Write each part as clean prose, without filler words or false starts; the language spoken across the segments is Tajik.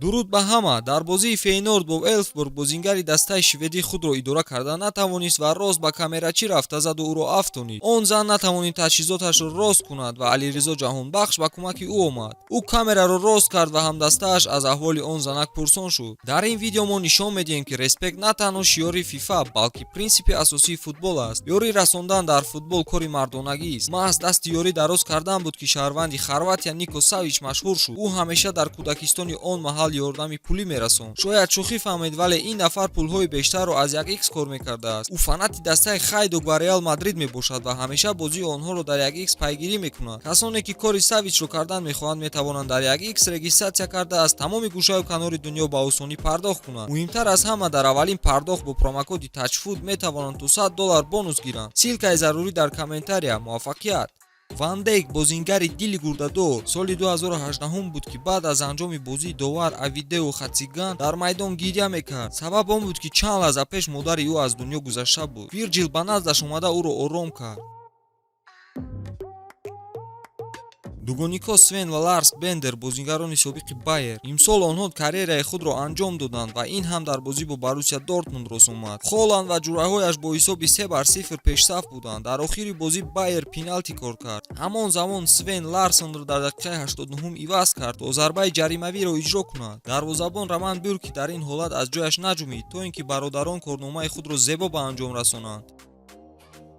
Дуруд ба ҳама. Дар бозии Фейнорд бо Элфсборг бозингари дастаи шведӣ худро идора карда натавонист ва рост ба камерачӣ рафта заду ӯро афтонид. Он зан натавонист таҷҳизоташро рост кунад ва Алиризо Ҷаҳонбахш ба кӯмаки ӯ омад. Ӯ камераро рост кард ва ҳамдастааш аз аҳволи он занак пурсон шуд. Дар ин видео мо нишон медиҳем, ки респект на танҳо шиёри ФИФА, балки принсипи асосии футбол аст. Ёрӣ расондан дар футбол кори мардонагист. Маҳз дасти ёрӣ дароз кардан буд, ки шаҳрванди Хорватия Нико Савич машҳур шуд. Ӯ ҳамеша дар кӯдакистони он маҳал ёрдами пулӣ мерасонд. Шояд шӯхӣ фаҳмед, вале ин нафар пулҳои бештарро аз як икс кор мекардааст. Ӯ фанати дастаи Хайдук ва Реал Мадрид мебошад ва ҳамеша бозии онҳоро дар як икс пайгирӣ мекунад. Касоне ки кори Савичро кардан мехоҳанд, метавонанд дар як икс регистратсия карда, аз тамоми гӯшаю канори дунё ба осонӣ пардохт кунанд. Муҳимтар аз ҳама, дар аввалин пардохт бо промокоди Таҷфуд метавонанд то 100 доллар бонус гиранд. Ссылкаи зарурӣ дар комментария. Муваффақият! Ван Дейк, бозингари дили гурдадор. Соли 2018 буд, ки баъд аз анҷоми бозии довар Авидео Хатсиган дар майдон гиря мекард. Сабаб он буд, ки чанд лаҳза пеш модари ӯ аз дунё гузашта буд. Вирҷил ба наздаш омада, ӯро ором кард. Дугоникҳо Свен ва Ларс Бендер, бозингарони собиқи Байер. Имсол онҳо карьераи худро анҷом доданд ва ин ҳам дар бозӣ бо Боруссия Дортмунд рост омад. Холанд ва ҷураҳояш бо ҳисоби 3-0 пешсаф буданд. Дар охири бозӣ Байер пеналти кор кард. Ҳамон замон Свен Ларсонро дар дақиқаи 89 иваз кард, то зарбаи ҷаримавиро иҷро кунад. Дарвозабон Роман Бюрки дар ин ҳолат аз ҷояш наҷумид, то ин ки бародарон корномаи худро зебо ба анҷом расонанд.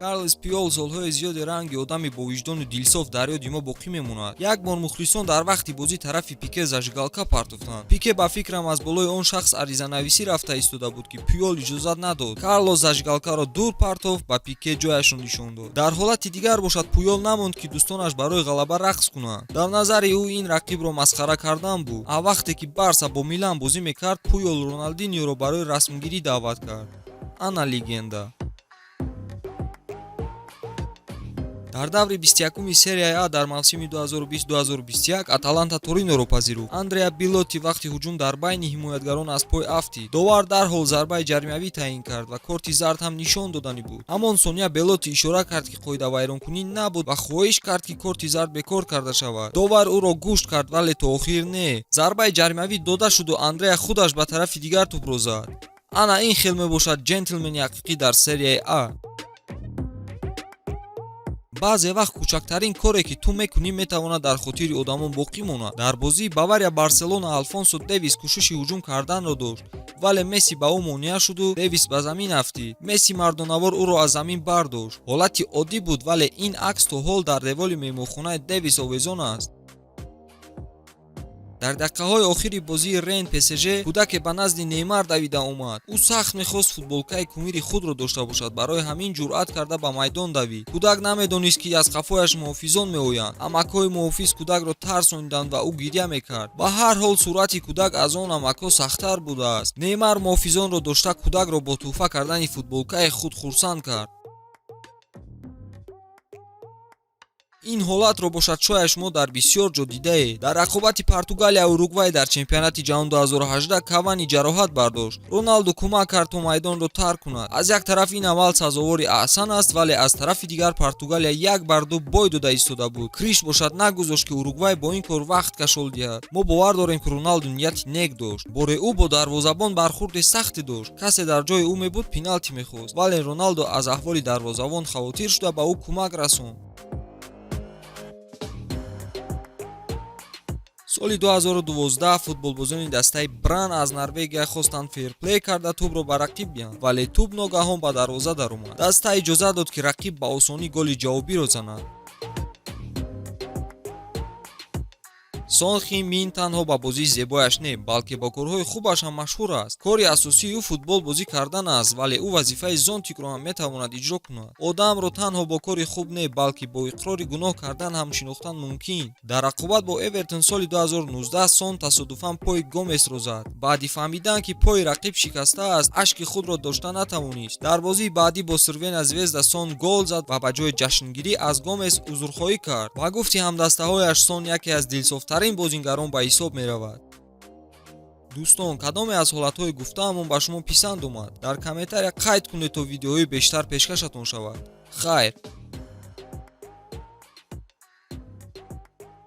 Карлес Пюёл солҳои зиёде ранги одами бовиҷдону дилсоф дар ёди мо боқӣ мемонад. Як бор мухлисон дар вақти бозӣ тарафи Пике зажигалка партофтанд. Пике ба фикрам аз болои он шахс аризанависӣ рафта истода буд, ки Пюёл иҷозат надод. Карлос зажигалкаро дур партофт, ба Пике ҷояшро нишон дод. Дар ҳолати дигар бошад, Пуёл намонд, ки дӯстонаш барои ғалаба рақс кунанд. Дар назари ӯ ин рақибро масхара кардан буд. А вақте ки Барса бо Милан бозӣ мекард, Пуёл Роналдиниоро барои расмгирӣ даъват кард. Ана легенда. Дар даври 21-уми Серияи А дар мавсими 2020-2021 Аталанта Ториноро пазируфт. Андреа Билотти вақти ҳуҷум дар байни ҳимоятгарон аз пой афтид. Довар дарҳол зарбаи ҷаримавӣ таъин кард ва корти зард ҳам нишон доданӣ буд. Ҳамон сония Белотти ишора кард, ки қоидавайронкунӣ набуд, ва хоҳиш кард, ки корти зард бекор карда шавад. Довар ӯро гӯшт кард, вале то охир не. Зарбаи ҷаримавӣ дода шуду Андреа худаш ба тарафи дигар тӯбро зад. Ана ин хел мебошад ҷентлмени ҳақиқӣ дар Серияи А. Баъзе вақт кӯчактарин коре, ки ту мекунӣ, метавонад дар хотири одамон боқӣ монад. Дар бозии Бавария Барселона Алфонсо Дэвис кӯшиши ҳуҷум карданро дошт, вале Месси ба ӯ монеа шуду Дэвис ба замин афтид. Месси мардонавор ӯро аз замин бардошт. Ҳолати оддӣ буд, вале ин акс то ҳол дар деволи меҳмонхонаи Дэвис овезон аст. Дар дақиқаҳои охири бозии Рен ПСЖ кӯдаке ба назди Неймар давида омад. Ӯ сахт мехост футболкаи кумири худро дошта бошад, барои ҳамин ҷуръат карда ба майдон давид. Кӯдак намедонист, ки аз қафояш муҳофизон меоянд. Амакҳои муҳофиз кӯдакро тарсониданд ва ӯ гиря мекард. Ба ҳар ҳол, суръати кӯдак аз он амакҳо сахттар будааст. Неймар муҳофизонро дошта, кӯдакро бо тӯҳфа кардани футболкаи худ хурсанд кард. Ин ҳолатро бошад, шояд шумо дар бисёр ҷо дидаед. Дар рақобати Португалия Уругвай дар чемпионати ҷаҳон 2018 Кавани ҷароҳат бардошт. Роналду кӯмак кард, то майдонро тарк кунад. Аз як тараф ин амал сазовори аҳсан аст, вале аз тарафи дигар Португалия 1-2 бой дода истода буд. Криш бошад нагузошт, ки Уругвай бо ин кор вақт кашол диҳад. Мо бовар дорем, ки Роналду нияти нек дошт. Боре ӯ бо дарвозабон бархурди сахте дошт. Касе дар ҷои ӯ мебуд, пеналти мехост, вале Роналду аз аҳволи дарвозабон хавотир шуда, ба ӯ кӯмак расонд. Соли 2012 футболбозони дастаи Бран аз Норвегия хостанд фейрплей карда тӯбро ба рақиб диҳанд, вале тӯб ногаҳон ба дарвоза даромад. Даста иҷозат дод, ки рақиб ба осонӣ голи ҷавобиро занад. Сон Хин Мин танҳо ба бозии зебояш не, балки бо корҳои хубаш ҳам машҳур аст. Кори асосии ӯ футбол бозӣ кардан аст, вале ӯ вазифаи зонтикро ҳам метавонад иҷро кунад. Одамро танҳо бо кори хуб не, балки бо иқрори гуноҳ кардан ҳам шинохтан мумкин. Дар рақобат бо Эвертон соли 2019 Сон тасодуфан пои Гомесро зад. Баъди фаҳмидан, ки пои рақиб шикастааст, ашки худро дошта натавонист. Дар бозии баъдӣ бо Срвена Звезда Сон гол зад ва ба ҷои ҷашнгирӣ аз Гомес узрхоҳӣ кард. Ба гуфти ҳамдастаҳояш, Сон яке аз дилсофтарин бозингарон ба ҳисоб меравад. Дӯстон, кадоме аз ҳолатҳои гуфтаамон ба шумо писанд омад? Дар комментария қайд кунед, то видеоҳои бештар пешкашатон шавад. Хайр.